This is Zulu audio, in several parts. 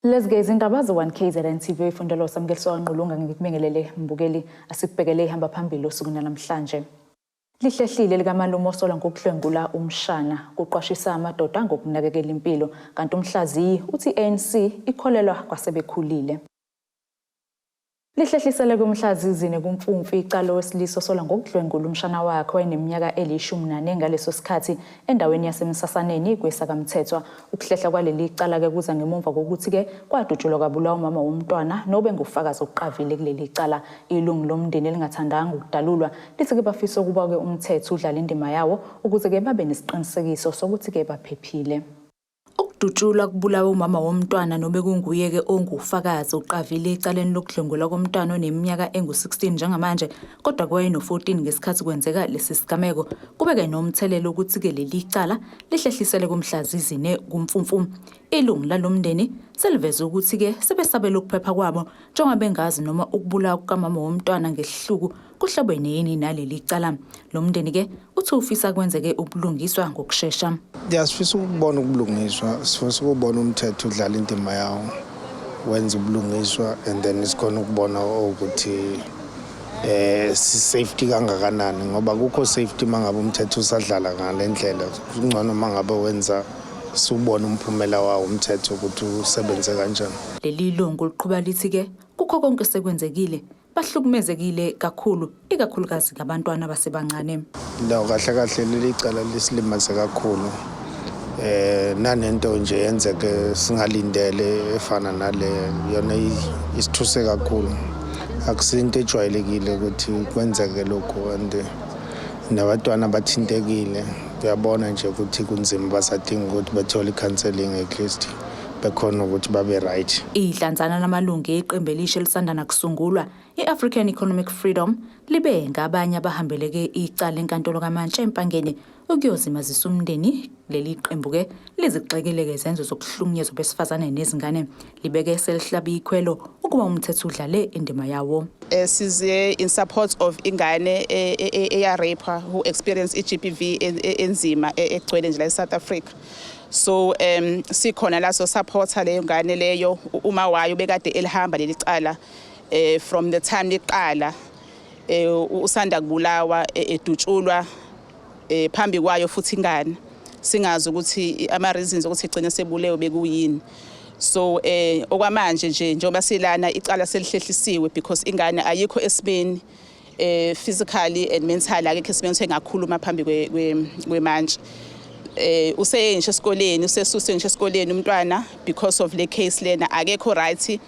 Lezi ke izindaba ze-1 KZN TV ifundelo samukeliso kaNqulunga ngikubingelele mbukeli asikubhekele ihamba phambili osukwini namhlanje. Lihlehlile likamalume osola ngokudlwengula umshana kuqwashisa amadoda ngokunakekela impilo kanti umhlaziyi uthi ANC ikholelwa kwasebekhulile. Lihlehlisele kumhla zizine kuMfumfu icala owesilisa osola ngokudlwengula umshana wakhe owayeneminyaka eli-14 ngaleso sikhathi endaweni yaseMsasaneni kwesakamthethwa. Ukuhlehla kwaleli cala-ke kuza ngemumva kokuthi-ke kwadutshulwa kwabulawa umama womntwana nobengufakazi oqavile kuleli cala. Ilungu lomndeni elingathandanga ukudalulwa lithi-ke bafisa ukuba-ke umthetho udlale indima yawo ukuze-ke babe nesiqinisekiso sokuthi-ke baphephile. Ukudutshulwa kubulawa umama womntwana nobekunguye-ke ongufakazi oqavile ecaleni lokudlwengulwa komntwana oneminyaka engu-16 njengamanje kodwa kwayeno-14 ngesikhathi kwenzeka lesi sigameko. Kubeke nomthelela ukuthi-ke leli cala lihlehlisele kumhla zizine kuMfumfu. Ilungu lalo mndeni seliveze ukuthi-ke sebesabela ukuphepha kwabo njengoba bengazi noma ukubulawa kukamama womntwana ngesihluku kuhlobene yini naleli cala. Lo mndeni-ke uthi ufisa kwenzeke ubulungiswa ngokushesha. Ya, sifisa ukubona ubulungiswa, sifisa ukubona umthetho udlala indima yawo, wenza ubulungiswa and then sikhona ukubona ukuthi safety kangakanani ngoba kukho safety mangabe umthetho usadlala ngale ndlela. Kungcono mangabe wenza siwubone umphumela wawo umthetho ukuthi usebenze kanjani. Leli lungu liqhuba lithi-ke kukho konke sekwenzekile bahlukumezekile kakhulu ikakhulukazi ngabantwana abasebancane. No, kahle kahle leli cala lisilimaze kakhulu. Nanento nje yenzeke singalindele efana nale yona isithuse kakhulu. Akusinto ejwayelekile ukuthi kwenzeke lokhu and nabantwana bathintekile. Uyabona nje ukuthi kunzima, basadinga ukuthi bathole i-counseling at least bekhona ukuthi babe right. Idlanzana lamalungu eqembu elisha elisanda nakusungulwa i-African Economic Freedom libe ngabanye abahambeleke icala enkantolo kaMantshi eMpangeni ukuyozimazisa umndeni. Leli qembu-ke lizigxekile-ke izenzo zokuhlukunyezwa besifazane nezingane, libeke selihlaba ikhwelo ukuba umthetho udlale indima yawo. Size in support of ingane eya-rape who experience i-GBV enzima egcwele nje la e-South Africa. So sikhona la so supporta leyo ngane leyo. Uma wayo bekade elihamba leli cala from the time liqala, usanda kubulawa edutshulwa phambi kwayo futhi ingane, singazi ukuthi ama reasons ukuthi igcine sebulewe bekuyini. So okwamanje nje njengoba silana icala selihlehlisiwe because ingane ayikho esimeni, physically and mentally akekho esimeni sengakhuluma phambi kwemantshi. Useye ngisho esikoleni, usesuse ngisho esikoleni umntwana because of le case lena. Akekho right,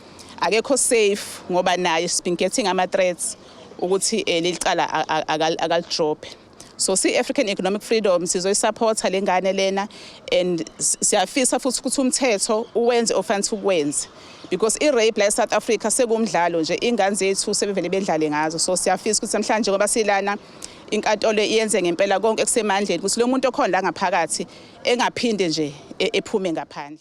akekho safe ngoba naye she's been getting ama threats ukuthi leli cala akalidrop. So si African Economic Freedom sizoyisupporta lengane lena and siyafisa futhi ukuthi umthetho uwenze ofanele ukwenze because i-rape la eSouth Africa sekumdlalo nje, ingane zethu sebevele bedlale ngazo. So siyafisa ukuthi namhlanje ngoba silana inkantolo iyenze ngempela konke kusemandleni ukuthi lo muntu okhona la ngaphakathi engaphinde nje ephume ngaphandle.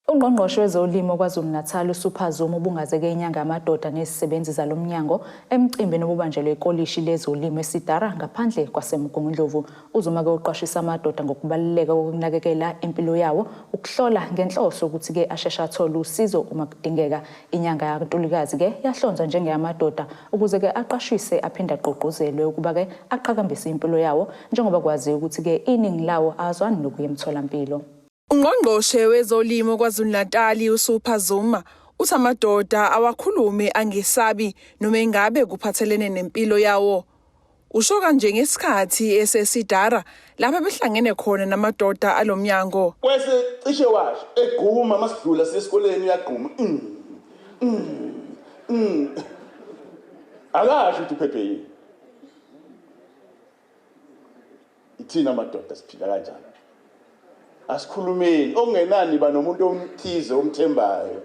Ungqongqoshe wezolimo KwaZulu-Natal uSuper Zuma ubungazeke inyanga yamadoda nezisebenzi zalo mnyango emcimbini obubanjelwe ekolishi lezolimo eSidara ngaphandle kwaseMgungundlovu. UZuma-ke uqwashisa amadoda ngokubaluleka kokunakekela impilo yawo, ukuhlola ngenhloso ukuthi-ke asheshe athole usizo uma kudingeka. Inyanga yaNtulikazi-ke yahlonzwa njengeyamadoda ukuze-ke aqwashise aphinde agqugquzelwe ukuba-ke aqhakambise impilo yawo njengoba kwaziwa ukuthi-ke iningi lawo awazwani nokuya emtholampilo. Ungqongqoshe wezolimo KwaZulu-Natal uSuper Zuma uthi amadoda awakhulume angesabi noma engabe kuphathelene nempilo yawo. Usho kanje ngesikhathi eseSidara lapho behlangene khona namadoda alomnyango. Kwese cishe washo egquma masidlula sesikoleni uyagquma. Akasho ukuthi uphethwe yini. Ithina amadoda siphila kanjani? Asikhulumeni okungenani ba nomuntu omthize omthembayo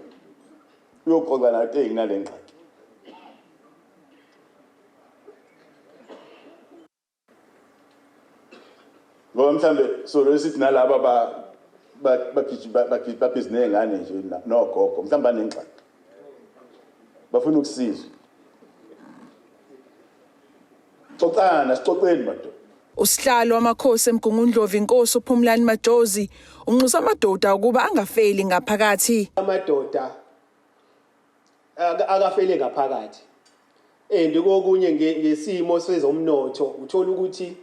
uyoxoxa naye eyi nale ngxaki. Ngoba mhlambe solo sithi nalaba bagijima babhizi ney'ngane nje nogogo mhlawumbe banengxaki bafuna ukusizwa. Xoxana, sixoxeni madoda. Usihlalo wamakhosi eMgungundlovu inkosi uPhumlani Majozi unxusa amadoda ukuba angafeli ngaphakathi. Amadoda akafele ngaphakathi and kokunye ngesimo sezomnotho uthola ukuthi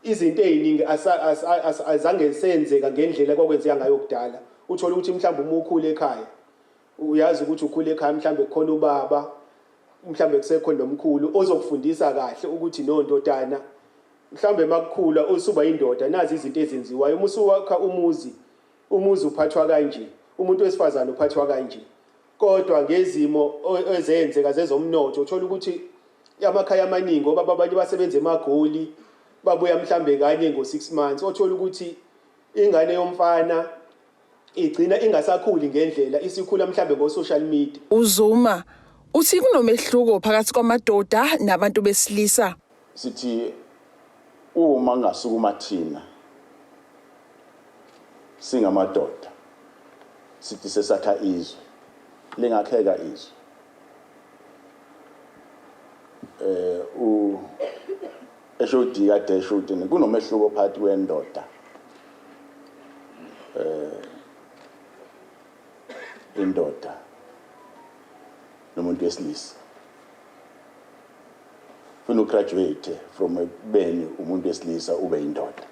izinto eziningi azange senzeka ngendlela kwakwenzeka ngayo kudala. Uthola ukuthi mhlawumbe uma ukhula ekhaya, uyazi ukuthi ukhula ekhaya mhlawumbe kukhona ubaba, mhlawumbe kusekhona nomkhulu ozokufundisa kahle ukuthi no ndodana, mhlawumbe makukhula usuba indoda, nazi izinto ezenziwayo. Uma usuwakha umuzi, umuzi uphathwa kanje, umuntu wesifazane uphathwa kanje. Kodwa ngezimo ezenzeka zezomnotho uthola ukuthi amakhaya amaningi, ngoba abanye basebenza emaGoli, babuya mhlambe kanye ngo-6 months, othola ukuthi ingane yomfana igcina ingasakhuli ngendlela, isikhula mhlambe ngo-social media. UZuma uthi kunomehluko phakathi kwamadoda nabantu besilisa. Sithi uma ngasukuma thina singamadoda, sithi sesakha izwe, lingakheka izwe. U esho kade esho ukuthi kunomehluko phakathi kwendoda, indoda nomuntu wesilisa. Funa ugraduate from ekubeni umuntu wesilisa ube indoda.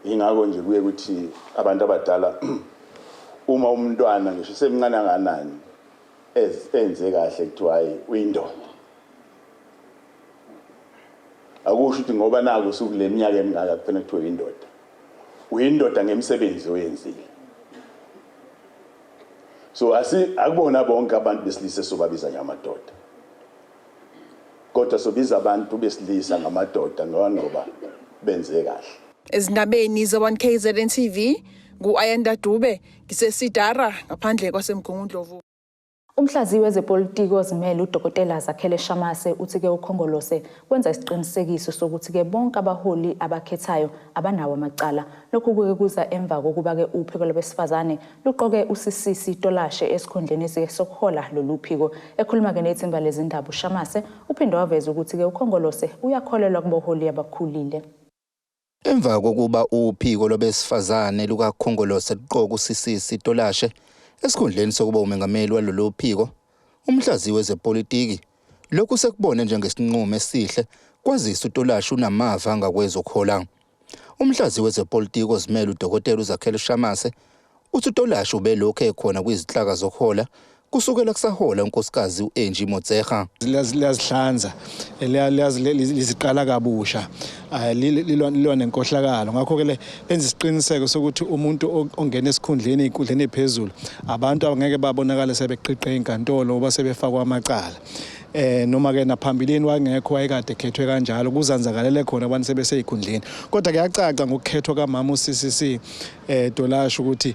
Ingakho nje kuye ukuthi abantu abadala, uma umntwana ngisho semncane kanganani enze kahle, kuthiwa hayi, uyindoda. Akusho ukuthi ngoba naku usukule minyaka emingaka kufanele kuthiwe uyindoda. Uyindoda ngemisebenzi oyenzile. So asi akubona bonke abantu besilisa sobabiza ngamadoda, kodwa sobiza abantu besilisa ngamadoda ngoba benze kahle. Ezindabeni ze-1 KZN TV, ngu-Ayanda Dube, ngiseSidara ngaphandle kwaseMgungundlovu. Umhlaziyi wezepolitiki ozimele uDokotela Zakhele Shamase uthi-ke uKhongolose wenza isiqinisekiso sokuthi-ke bonke abaholi abakhethayo abanawo amacala. Lokhu kuke kuza emva kokuba-ke uphiko lwabesifazane luqoke uSisisi Tolashe esikhundleni sokuhola lolu phiko. Ekhuluma-ke nethimba lezindaba, uShamase uphinde waveza ukuthi-ke uKhongolose uyakholelwa kuboholi abakhulile. Emva kokuba uphiko lwabesifazane lukaKhongolose luqoka uSisisi Tolashe esikhundleni sokuba umengameli walolu phiko, umhlaziyi wezepolitiki lokhu sekubone njengesinqumo esihle, kwazise uTolashe unamava ngakwezokuhola. Umhlaziyi wezepolitiki ozimele uDokotela uZakhele Shamase uthi uTolashe ubelokhu ekhona kwizinhlaka zokuhola kusukela kusahola unkosikazi u-Angie Motshekga. Liyazihlanza, liziqala kabusha, lilwa nenkohlakalo. Ngakho-ke le lenza isiqiniseko sokuthi umuntu ongena esikhundleni, ey'nkundleni ey'phezulu, abantu abangeke babonakale sebeqiqe inkantolo ngoba sebefakwa amacala. Noma ke naphambilini wangekho, wayekade ekhethwe kanjalo, kuzanzakalele khona abantu sebesey'khundleni. Kodwa kuyacaca ngokukhethwa kamama uCCC Tolashe ukuthi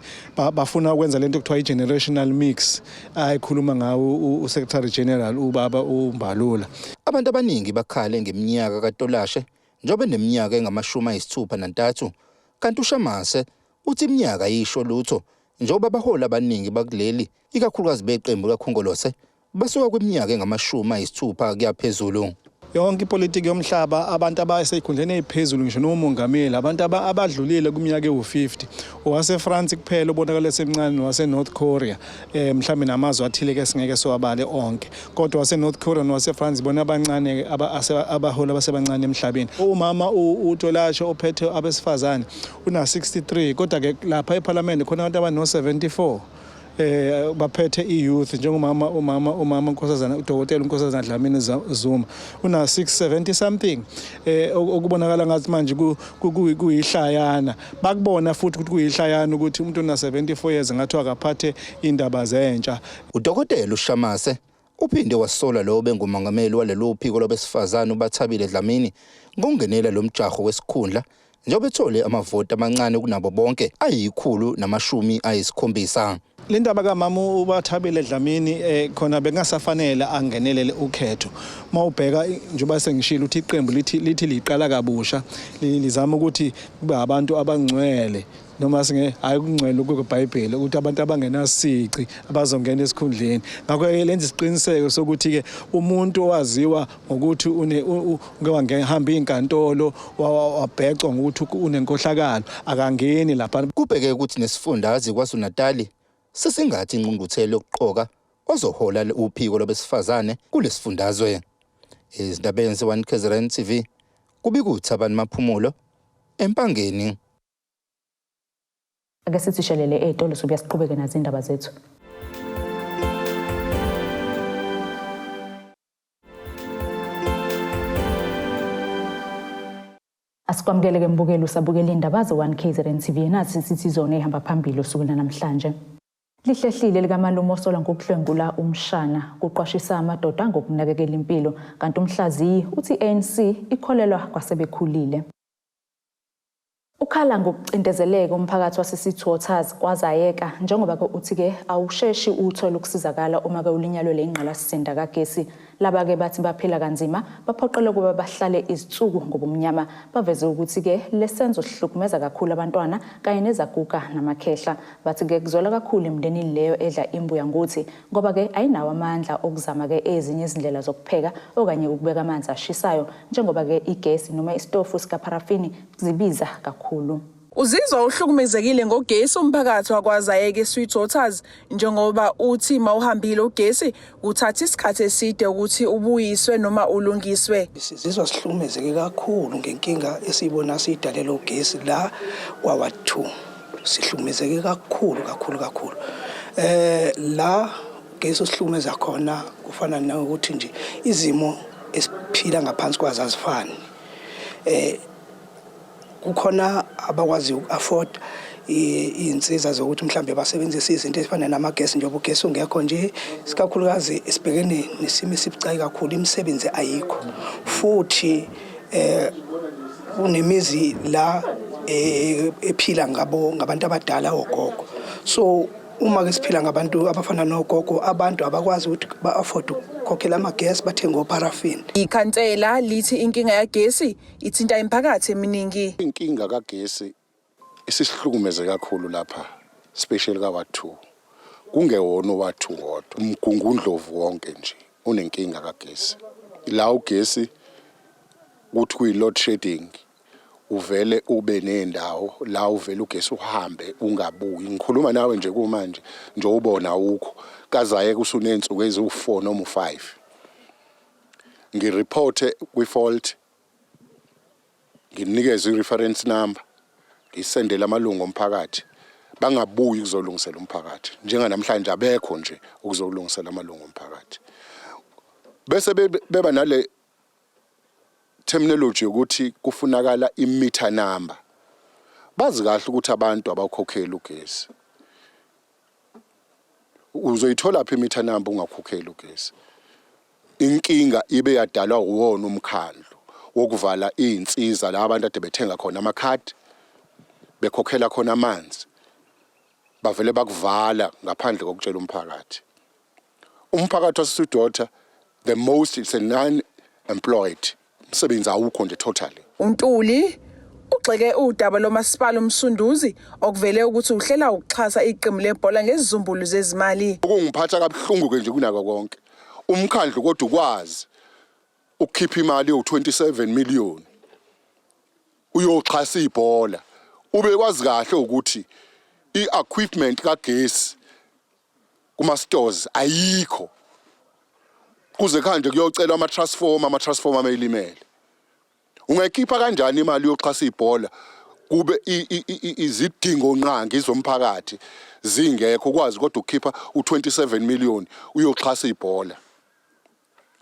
bafuna ukwenza lento ekuthiwa i-generational mix ayikhuluma ngawo u-Secretary General ubaba uMbalula. Abantu abaningi bakhale ngeminyaka kaTolashe njengoba eneminyaka engu-63, kanti uShamase uthi iminyaka ayisho lutho njengoba abaholi abaningi bakuleli, ikakhulukazi beqembu kaKhongolose, basuka kwiminyaka engu-60 kuya phezulu. Yonke ipolitiki yomhlaba, abantu abasey'khundleni ey'phezulu, ngisho nomongameli, abantu abadlulile kwiminyaka ewu-50, owaseFrance kuphela obonakala esemncane, nowase-North Korea, mhlawumbe namazwe athile-ke singeke siwabale onke, kodwa wase-North Korea nowase-France bona abancane, abaholi abasebancane emhlabeni. Umama uTolashe ophethe abesifazane una-63, kodwa-ke lapha ephalamende khona abantu abano-74 baphethe i-youth, njengomama umama uNkosazana uDokotela uNkosazana Dlamini Zuma una 670 something, okubonakala ngathi manje kuyihlayana. Bakubona futhi ukuthi kuyihlayana ukuthi umuntu una 74 years ngathi akaphathe indaba zentsha. Udokotela uShamase uphinde wasola lo bengumongameli walolu phiko lwabesifazane uBathabile Dlamini ngokungenela lo mjaho wesikhundla, njengoba ethole amavoti amancane kunabo bonke, ayi-170. Le ndaba kamama uBathabile Dlamini, khona bengasafanele angenelele ukhetho. Mawubheka, njengoba sengishilo ukuthi iqembu lithi liqala kabusha, lizama ukuthi kube abantu abangcwele. noma singe hayi ukungcwele kweBhayibheli ukuthi abantu abangenasici abazongena esikhundleni. Ngakho-ke lenza isiqiniseko sokuthi-ke umuntu owaziwa ngokuthi une uke wangehamba iy'nkantolo wabhecwa ngokuthi unenkohlakalo akangeni lapha. Kubheke ukuthi nesifundazwe KwaZulu-Natali sesingathi ingqungquthela yokuqoka ozohola uphiko lwabesifazane kulesifundazwe. Ezindabeni ze-1 KZN TV kubika uThabani Maphumulo eMpangeni. Ake sithi shelele ey'tolo sobuya siqhubeke nazo iy'ndaba zethu. Asikwamukele ke mbukeli usabukela indaba ze-1 KZN TV nathi sithi zona ehamba phambili osukwini namhlanje. Lihlehlile likamalume osolwa ngokudlwengula umshana kuqwashisa amadoda ngokunakekela impilo kanti umhlaziyi uthi ANC ikholelwa kwasebekhulile. Ukhala ngokucindezeleka umphakathi waseSweetwaters kwaZayeka njengoba-ke uthi-ke awusheshi uthole ukusizakala uma-ke ulinyalwe le ngqalasizinda kagesi. Laba-ke bathi baphila kanzima baphoqelwe ukuba bahlale izinsuku ngobumnyama. Baveze ukuthi-ke lesenzo sihlukumeza kakhulu abantwana kanye nezaguga namakhehla. Bathi-ke kuzwela kakhulu emndenini leyo edla imbuya ngothi ngoba-ke ayinawo amandla okuzama-ke ezinye izindlela zokupheka okanye ukubeka amanzi ashisayo njengoba-ke igesi noma isitofu sikapharafini zibiza kakhulu. Uzizwa uhlukumezekile ngogesi umphakathi wakwaZayeke eSweetwaters njengoba uthi mawuhambile ugesi kuthatha isikhathi eside ukuthi ubuyiswe noma ulungiswe. Sizizwa sihlukumezeke kakhulu ngenkinga esiyibona siyidalela ugesi la kwa-ward 2. Sihlukumezeke kakhulu kakhulu kakhulu. La ugesi osihlukumeza khona kufana nokuthi nje izimo esiphila ngaphansi kwazo azifani. Kukhona abakwazi uku-afford iy'nsiza zokuthi mhlawumbe basebenzise izinto ezifana namagesi njengoba ugesi ungekho nje, isikakhulukazi sibhekene nesimo esibucayi kakhulu, imisebenzi ayikho futhi kunemizi la ephila ngabo ngabantu abadala ogogo. So uma ke siphila ngabantu abafana nogogo, abantu abakwazi ukuthi ba-afford ukukhokhela amagesi bathenge opharafini. Ikhansela lithi inkinga yagesi ithinta imiphakathi eminingi. Inkinga kagesi isisihlukumeze kakhulu lapha, especially ka-ward 2. Kungewona u-ward 2 wodwa, uMgungundlovu wonke nje unenkinga kagesi. La ugesi kuthi kuyi-load shedding uvele ube nendawo la uvele ugesi uhambe ungabuyi. Ngikhuluma nawe nje kumanje nje ubona awukho kaZayeka usuney'nsuku eziwu-4 noma u-5. Ngireporte kwi-fault, nginikeze i-reference number, ngisendele amalungu omphakathi, bangabuyi ukuzolungisela umphakathi. Njenganamhlanje abekho nje ukuzolungisela amalungu omphakathi. Bese beba nale terminology yokuthi kufunakala i-meter number. Bazi kahle ukuthi abantu abawukhokheli ugesi. Uzoyithola phi i-meter number ungakhokheli ugesi? Inkinga ibe yadalwa uwona umkhandlu wokuvala iy'nsiza la abantu ade bethenga khona amakhadi, bekhokhela khona amanzi, bavele bakuvala ngaphandle kokutshela umphakathi. Umphakathi waseSweetwater the most it's a non-employed, umsebenzi awukho nje totally. UNtuli ugxeke udaba lomasipala uMsunduzi okuvele ukuthi uhlela ukuxhasa iqembu lebhola ngezizumbulu zezimali. Okungiphatha kabuhlungu ke nje kunako konke, umkhandlu kodwa ukwazi ukukhipha imali ewu-27 million uyoxhasa ibhola, ube kwazi kahle ukuthi i-equipment kagesi kuma stores ayikho, kuze kanje kuyocelwa ama-transformer, ama-transformer amelimele. Ungayikhipha kanjani imali yoxhasa ibhola kube izidingo nqangi zomphakathi zingekho, ukwazi kodwa ukukhipha u-27 million uyoxhasa ibhola?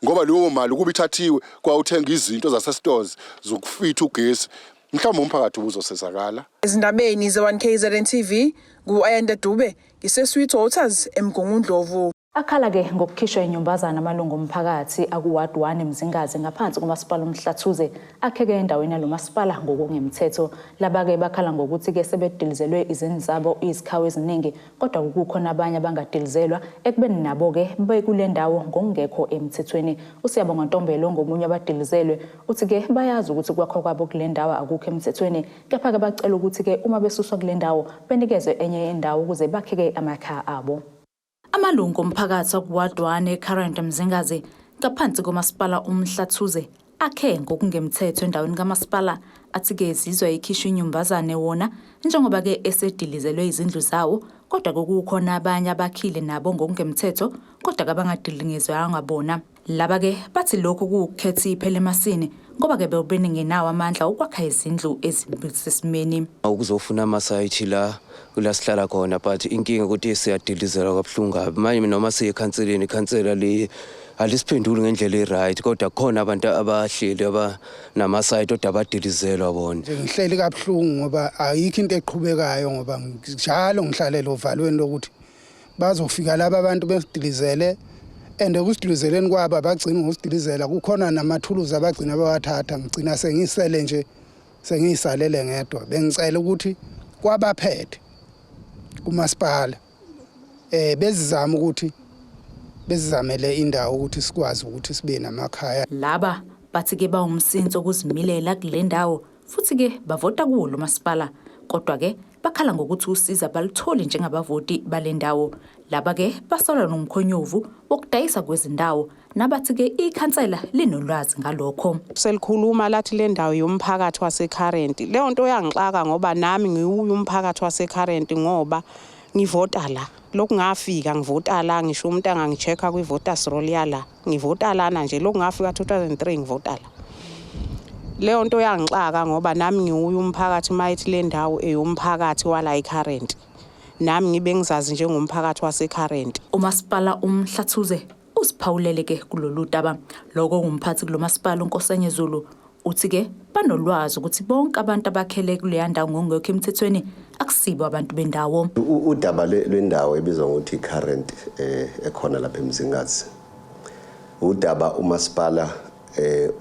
Ngoba leyo mali ukuba ithathiwe kwawuthenga izinto zase-stores zokufitha ugesi, mhlawumbe umphakathi ubuzosizakala. Ezindabeni ze-1 KZN TV, ngu-Ayanda Dube, ngise-Sweetwaters eMgungundlovu. Akhala-ke ngokukhishwa inyumbazana amalungu omphakathi aku-Ward 1 eMzingazi ngaphansi komasipala uMhlathuze akheke endaweni yalo masipala ngokungemthetho. Laba-ke bakhala ngokuthi-ke sebedilizelwe izindlu zabo izikhawu eziningi kodwa kukhona abanye abangadilizelwa ekubeni nabo-ke bekule ndawo ngokungekho emthethweni. USiyabonga Ntombela ongomunye wabadilizelwe uthi-ke bayazi ukuthi kwakho kwabo kule ndawo akukho emthethweni kepha-ke bacela ukuthi-ke uma besuswa kule ndawo benikezwe enye indawo ukuze bakhe-ke amakhaya abo. Amalungu omphakathi akuWard 1 eCurrent Mzingazi ngaphansi komasipala uMhlathuze akhe ngokungemthetho endaweni kamasipala athi-ke zizwa ikhishwa inyumbazane wona njengoba-ke esedilizelwe izindlu zawo kodwa kukhona abanye abakhile nabo ngokungemthetho kodwa kabangadilingizwanga bona. Laba-ke bathi lokhu kuwukukhetha iphela emasini ngoba-ke bebengenawo amandla okwakha izindlu ezisesimeni. Ukuzofuna amasayithi la kula sihlala khona but inkinga ukuthi siyadilizelwa kabuhlungu kabi manje noma siye ekhanseleni ikhansela le alisiphenduli ngendlela e-right kodwa kukhona abantu abahleli abanamasayithi kodwa abadilizelwa bona. Ngihleli kabuhlungu ngoba ayikho into eqhubekayo ngoba njalo ngihlalela ovalweni lokuthi bazofika laba abantu besidilizele and ekusidilizeleni kwabo abagcini ngokusidilizela kukhona namathuluzi abagcina bewathatha ngigcina sengisele nje sengiyisalele ngedwa bengicela ukuthi kwabaphethe kumasipala eh bezizama ukuthi bezizamele indawo ukuthi sikwazi ukuthi sibe namakhaya. Laba bathi ke bawumsinsi okuzimilela kule ndawo futhi-ke bavota kuwo lo masipala kodwa-ke bakhala ngokuthi usizo abalutholi njengabavoti bale ndawo. Laba-ke basolwa nomkhonyovu wokudayisa kwezindawo nabathi-ke ikhansela linolwazi ngalokho. Selikhuluma lathi le ndawo yomphakathi waseCurrent. Leyo nto yangixaka ngoba nami ngiwuye umphakathi waseCurrent ngoba ngivota la. Lokhu ngafika ngivota la ngisho umuntu angangi-check-a kwi-voters roll yala. Ngivota lana nje lokhu ngafika 2003 ngivota la. Leyo nto yangixaka ngoba nami ngiwuye umphakathi mayithi le ndawo eyomphakathi wala eCurrent. Nami ngibe ngizazi njengomphakathi waseCurrent. Umasipala uMhlathuze usiphawulele ke kulolu daba. Lokho ngumphathi kulo masipala uNkosenye Zulu uthi-ke banolwazi ukuthi bonke abantu abakhele kuleya ndawo ngokungekho emthethweni akusibo abantu bendawo. Udaba lwendawo ebizwa ngokuthi Current ekhona lapha eMzingazi. Udaba umasipala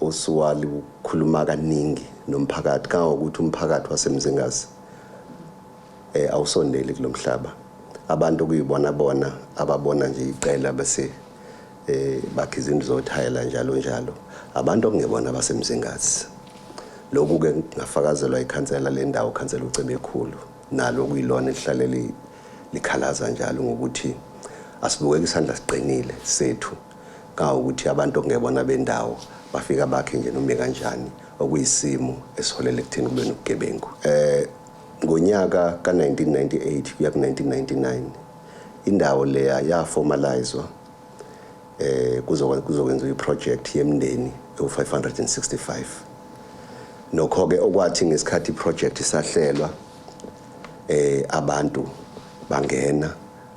osuwali ukukhuluma kaningi nomphakathi kangokuthi umphakathi waseMzingazi awusondeli kulomhlaba. Abantu kuyibona bona ababona nje iqela bese bakhe izindlu zothayela njalo njalo. Abantu okungebona abaseMzingazi. Lokhu ke kungafakazelwa ikhansela lendawo, khansela uCebekhulu, nalo kuyilona elihlale likhalaza njalo ngokuthi asibukeke isandla siqinile sethu kangokuthi abantu okungebona bendawo bafika bakhe nje noma kanjani, okuyisimo esiholela ekutheni kube nobugebengu. Ngonyaka ka-1998 kuya ku-1999 indawo leya yaformalizwa kuzokwenziwa iproject yemndeni ewu-565. Nokho-ke okwathi ngesikhathi iproject isahlelwa abantu bangena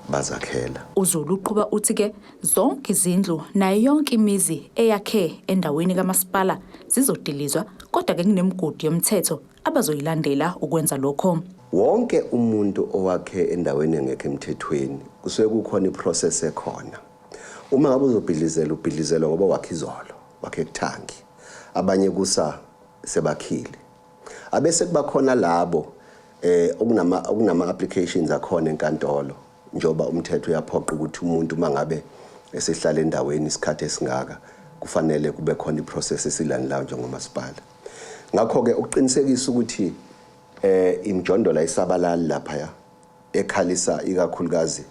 bazakhela. UZulu uqhuba uthi-ke zonke izindlu nayo yonke imizi eyakhe endaweni kamasipala zizodilizwa kodwa-ke kunemigodi yomthetho abazoyilandela ukwenza lokho. Wonke umuntu owakhe endaweni engekho emthethweni kusuke kukhona iprocess ekhona. Uma ngabe uzobhidlizela ubhidlizelwa ngoba wakhe izolo, wakhe kuthangi. Abanye kusa sebakhile. Abese kuba khona labo okunama applications akhona enkantolo njoba umthetho uyaphoqa ukuthi umuntu mangabe esehlala endaweni isikhathi esingaka kufanele kube khona iprocess esilandelayo njengomasipala. Ngakho ke ukuqinisekisa ukuthi imijondolo ayisabalali lapha ekhalisa ikakhulukazi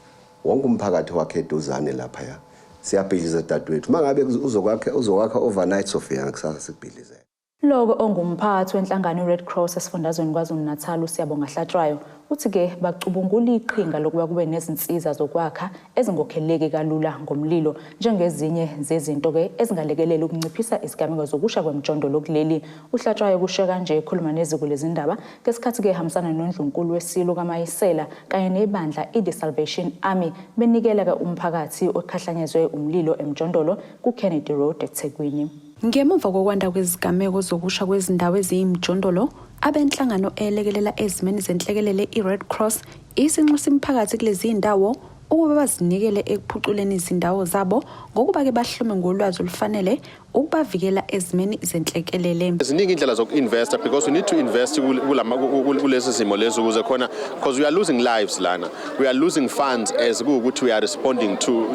wonke umphakathi wakhe eduzane lapha. Siyabhidliza dadewethu, mangabe uzokwakha overnight sofika kusasa sikubhidlizele. Loko ongumphathi wenhlangano i-Red Cross esifundazweni KwaZulu-Natal uSiyabonga Hlatshwayo uthi-ke bacubungula iqhinga lokuba kube nezinsiza zokwakha ezingokheleki kalula ngomlilo njengezinye zezinto-ke ezingalekelela ukunciphisa izigameko zokusha kwemijondolo kuleli. UHlatshwayo kusho kanje ekhuluma neziko lezindaba ngesikhathi-ke ehambisana noNdlunkulu weSilo kaMayisela kanye nebandla i-The Salvation Army benikela-ke umphakathi okhahlanyezwe umlilo emjondolo ku-Kennedy Road eThekwini. Ngemuva kokwanda kwezigameko zokusha kwezindawo eziyimijondolo, abenhlangano elekelela ezimeni zenhlekelele i-Red Cross isinxusa imiphakathi kulezi ndawo ukuba bazinikele ekuphuculeni izindawo zabo ngokuba-ke bahlome ngolwazi olufanele ukubavikela ezimeni zenhlekelele. Ziningi indlela zoku-investa because we need to invest kulezi zimo lezi ukuze khona because we are losing lives lana, we are losing funds as kuwukuthi we are responding to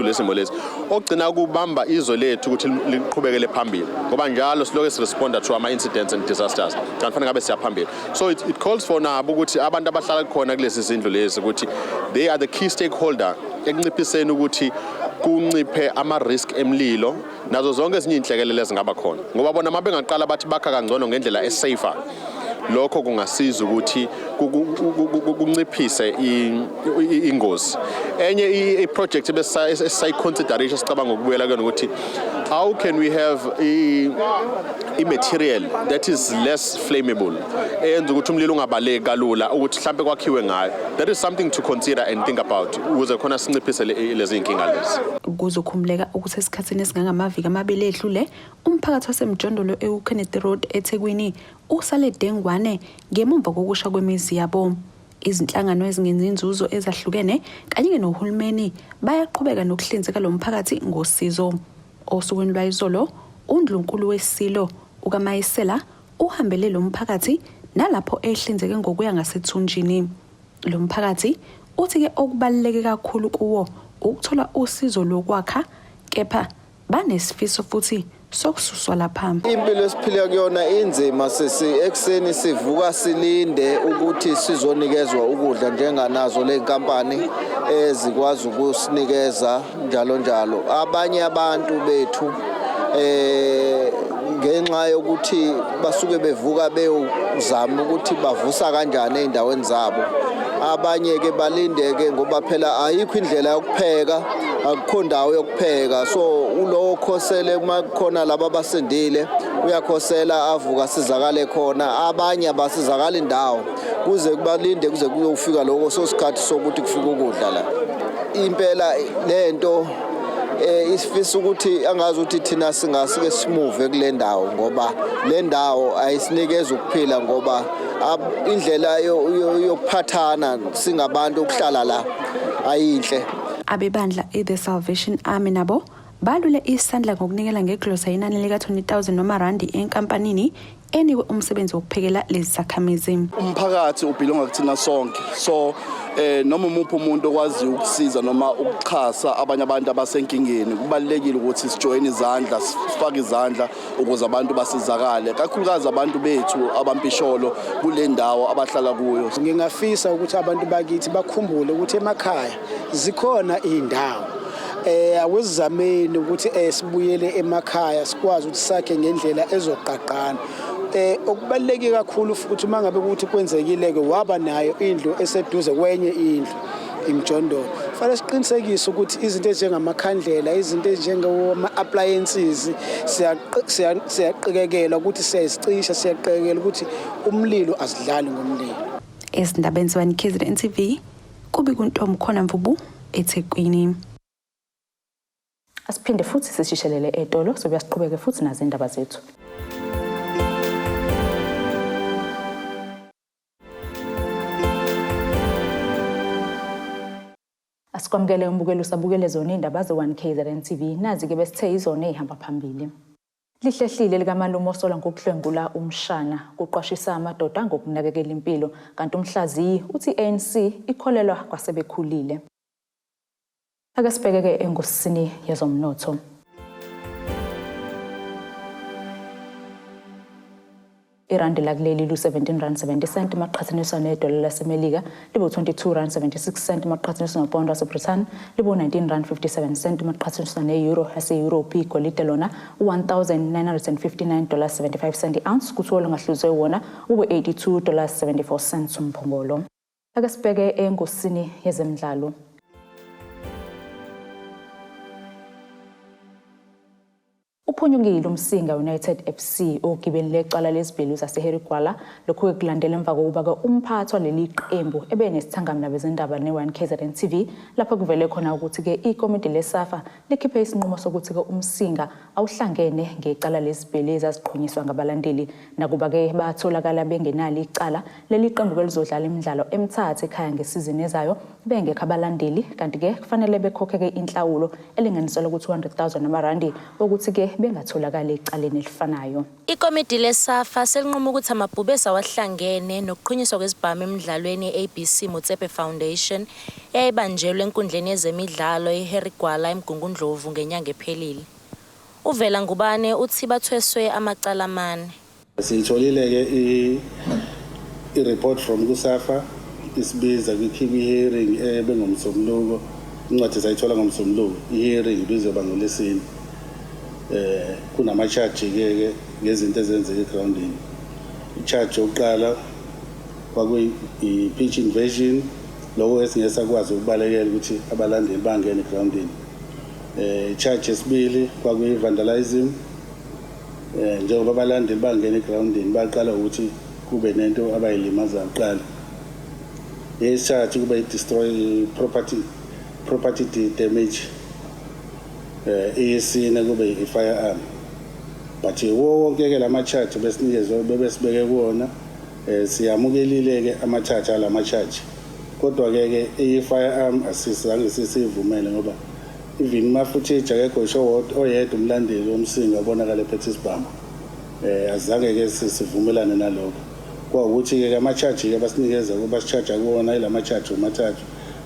lezi zimo lezi okugcina kubamba izwe lethu ukuthi liqhubekele phambili, ngoba njalo siloke siresponda to ama-incidents and disasters kanti fanele ngabe siya phambili. So it calls for nabo ukuthi abantu abahlala khona kulezi zindlu lezi ukuthi they are the key stakeholder ekunciphiseni ukuthi kunciphe ama-risk emlilo nazo zonke ezinye iy'nhlekelele ezingaba khona, ngoba bona uma bengaqala bathi bakha kangcono ngendlela esafer, lokho kungasiza ukuthi kunciphise ingozi. Enye i-project esisayiconsideration sicabanga ukubuyela kuyona ukuthi how can we have i-material that is less flammable eyenza ukuthi umlilo ungabaleki kalula ukuthi mhlampe kwakhiwe ngayo. That is something to consider and think about ukuze khona sinciphise lezi iy'nkinga lezi. Kuzokhumbuleka ukuthi esikhathini esingangamaviki amabili edlule, umphakathi waseMjondolo ewu-Kennedy Road eThekwini usale dengwane ngemumva kokusha kwemizi yabo. Izinhlangano ezingenzi inzuzo ezahlukene kanye nohulumeni bayaqhubeka nokuhlinzeka lo mphakathi ngosizo. Osukwini lwayizolo, uNdlunkulu weSilo ukaMayisela uhambele lo mphakathi nalapho ehlinzeke ngokuya ngasethunjini. Lo mphakathi uthi-ke okubaluleke kakhulu kuwo ukuthola usizo lokwakha, kepha banesifiso futhi sokususwa lapha. Impilo esiphila kuyona inzima sisi, ekuseni sivuka silinde ukuthi sizonikezwa ukudla njenganazo le nkampani ezikwazi ukusinikeza njalo njalo. Abanye abantu bethu ngenxa yokuthi basuke bevuka beyozama ukuthi bavusa kanjani ey'ndaweni zabo, abanye ke balindeke ngoba phela ayikho indlela yokupheka, akukho ndawo yokupheka. So ulowo khosele uma kukhona laba abasindile uyakhosela avuka sizakale khona, abanye abasizakala indawo kuze kubalinde kuze kuyofika lokho sosikhathi sokuthi kufike ukudla la. Impela lento isifisa ukuthi angazi ukuthi thina singasike simuve kule ndawo, ngoba le ndawo ayisinikeza ukuphila, ngoba indlela yokuphathana singabantu ukuhlala la ayinhle. Abebandla i-The Salvation Army nabo balule isandla ngokunikela ngeglosa inani lika-20,000 wamarandi enkampanini enikwe umsebenzi wokuphekela lezi zakhamizi. Umphakathi ubhilonga kuthina sonke, so noma umuphi umuntu okwazi ukusiza noma ukuxhasa abanye abantu abasenkingeni, kubalulekile ukuthi sijoyine izandla, sifake izandla ukuze abantu basizakale, kakhulukazi abantu bethu abampisholo kule ndawo abahlala kuyo. Ngingafisa ukuthi abantu bakithi bakhumbule ukuthi emakhaya zikhona iy'ndawo. Awuzameni ukuthi sibuyele emakhaya sikwazi ukuthi sakhe ngendlela ezoqaqana. Okubaluleke kakhulu futhi uma ngabe ukuthi kwenzekile ke waba nayo indlu eseduze kwenye indlu imjondolo, fanele siqinisekise ukuthi izinto ezinjengamakhandlela, izinto ezinjengama-appliances siyaqikekela ukuthi siyazicisha, siyaqikekela ukuthi umlilo asidlali ngomlilo. Ezindabeni zeOne KZN TV, kubi kuNtombi khona Mvubu eThekwini. Asiphinde futhi sishishelele etolo sobuya siqhubeke futhi nazo indaba zethu. Asikwamukele umbukeli usabukele zona indaba ze-1 KZN TV, nazi-ke besithe izona ey'hamba phambili. Lihlehlile likamalume osola ngokudlwengula umshana, kuqwashisa amadoda ngokunakekela impilo, kanti umhlaziyi uthi i-ANC ikholelwa kwasebekhulile. Ake sibheke-ke engosini yezomnotho. Irandi lakuleli lu-17 rand 70 cent maqhathaniswa nedola laseMelika, libu-22 rand 76 cent maqhathaniswa nopondo waseBrithani, libu-19 rand 57 cent maqhathaniswa ne-euro yase-Europe. Igolide lona u-1959 dollars 75 cent i-ounce, kuthiwa olungahluzwe wona ube-82 dollars 74 cents umphongolo. Ake sibheke engosini yezemidlalo. Uphunyukile uMsinga United FC ogibeni lecala lezibhelu zaseHarry Gwala. Lokhu kulandela emva kokuba-ke umphathi waleli qembu ebe nesithangami nabezindaba ne-1 KZN TV, lapho kuvele khona ukuthi-ke ikomidi leSAFA likhiphe isinqumo sokuthi-ke uMsinga awuhlangene ngecala lezibhelu ezaziqhunyiswa ngabalandeli. Nakuba-ke batholakala bengenalo icala, leli qembu belizodlala imidlalo emithathu ekhaya ngesizini ezayo. bengekho abalandeli kanti-ke kufanele bekhokhe-ke inhlawulo elinganiselwa ku-200,000 amarandi ukuthi-ke bengatholakali ecaleni elifanayo. Ikomidi leSafa selinqume ukuthi amabhubesi awahlangene nokuqhunyiswa kwezibhamu emidlalweni ye-ABC Motsepe Foundation eyayibanjelwe enkundleni yezemidlalo iHarry Gwala eMgungundlovu ngenyanga ephelile. UVela Ngubane uthi bathweswe amacala amane. Siyitholile-ke i-report from kuSafa isibiza kwi-hearing ebengoMsombuluko. Incwadi sayithola ngoMsombuluko, i-hearing ibizoba ngoLwesine. Kunama-charge-ke ke ngezinto ezenzeka egrawundini. I-charge yokuqala kwakuyi-pitch invasion, lokho esingeke sakwazi ukubalekela ukuthi abalandeli bangene egrawundini. I-charge yesibili kwakuyi-vandalism. Njengoba abalandeli bangena egrawundini baqala ukuthi kube nento abayilimaza kuqala. Eyesithathu kube i-destroy property, property damage. Eyesine kube i-firearm. But wonke-ke lama-charge besinikezwe bebesibeke kuwona, siyamukelile-ke ama-charge alama-charge. Kodwa-ke ke i-firearm asizange sisivumele ngoba even ma-footage akekho ngisho oyedwa umlandeli woMsinga obonakala ephethe isibhamu. Azange-ke sivumelane nalokho. Kwawukuthi-ke ama-charge-ke basinikeza basi-charge kuwona ilama-charge omathathu,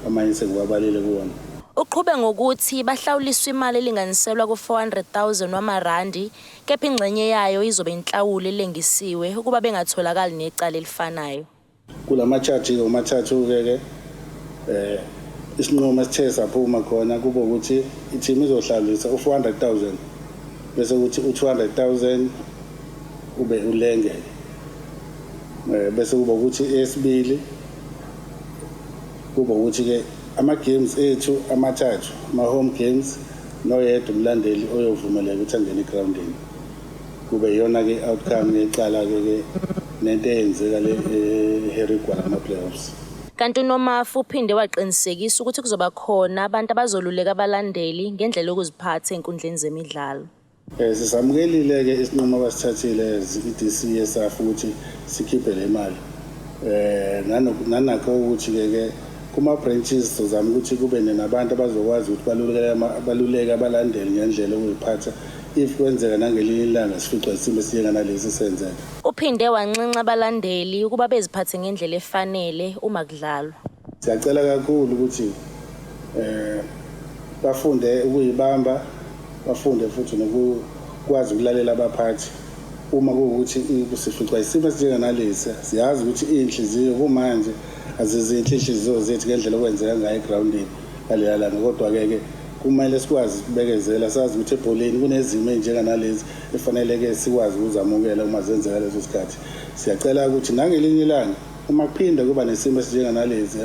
amanye sengiwabalile kuwona. Uqhube ngokuthi bahlawuliswa imali elinganiselwa ku-400,000 wamarandi kepha ingxenye yayo izobe inhlawulo elengisiwe ukuba bengatholakali necala elifanayo. Kulama-charge-ke omathathu-ke ke isinqumo esithe saphuma khona kube ukuthi i-team izohlawulisa u-400,000 bese kuthi u-200,000 ube ulengeke. Bese kuba ukuthi esibili kuba ukuthi-ke ama-games ethu amathathu, ama-home games, noyedwa umlandeli oyovumeleka ukuthi angene egrawundini. Kube iyona-ke i-outcome yecala-ke ke nento eyenzeka le eHarry Gwala kuma-playoffs. Kanti uNomafu uphinde waqinisekisa ukuthi kuzoba khona abantu abazoluleka abalandeli ngendlela yokuziphatha ey'nkundleni zemidlalo. Sisamukelile-ke isinqumo abasithathile as i-DC yeSAFA ukuthi sikhiphe le mali. Nanakho ukuthi-ke ke kuma-branches sizama ukuthi kube nabantu abazokwazi ukuthi baluleke abalandeli ngendlela yokuziphatha if kwenzeka nangelinye ilanga sificwa isimo esinjenganalesi senzeka. Uphinde wanxenxa abalandeli ukuba beziphathe ngendlela efanele uma kudlalwa. Siyacela kakhulu ukuthi bafunde ukuyibamba, bafunde futhi nokukwazi ukulalela abaphathi. Uma kuwukuthi sificwa isimo esinjenganalesi, siyazi ukuthi iy'nhliziyo kumanje azizinhle iy'nhliziyo zethu ngendlela okwenzeka ngayo egrawundini ngaleya langa. Kodwa-ke ke kumele sikwazi ukubekezela, sazi ukuthi ebholeni kunezimo ey'njenganalezi efanele-ke sikwazi ukuzamukela uma zenzeka leso sikhathi. Siyacela ukuthi nangelinye ilanga uma kuphinde kuba nesimo esinjenganalezi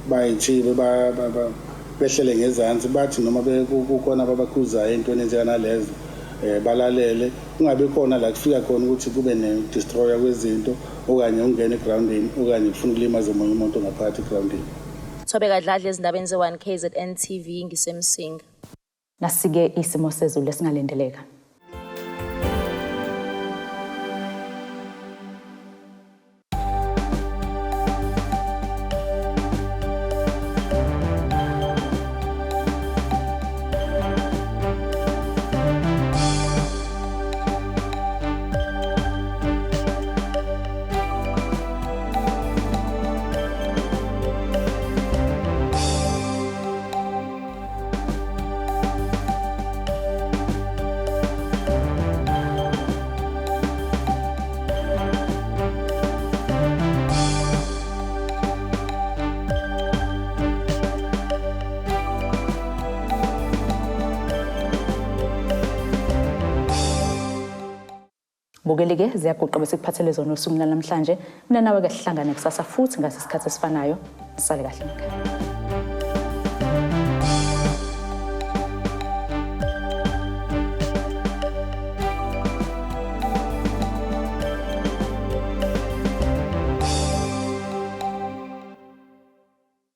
bayithibe behlele ngezansi, bathi noma kukhona ababakhuzayo ey'ntweni ey'njenganalezo balalele, kungabi khona la kufika khona ukuthi kube ne-destroyer kwezinto okanye ungene egrawundini okanye kufuna ukulimaza omunye umuntu ngaphakathi egrawundini. Thobeka Dladla ezindabeni ze-1 KZN TV ngiseMsinga. Nasike isimo sezulu esingalindeleka. Bukeli-ke ziyaguqa bese kuphathele zona osuku namhlanje. Mina nawe-ke sihlangane kusasa futhi ngasi sikhathi esifanayo. Sale kahle emakhaya.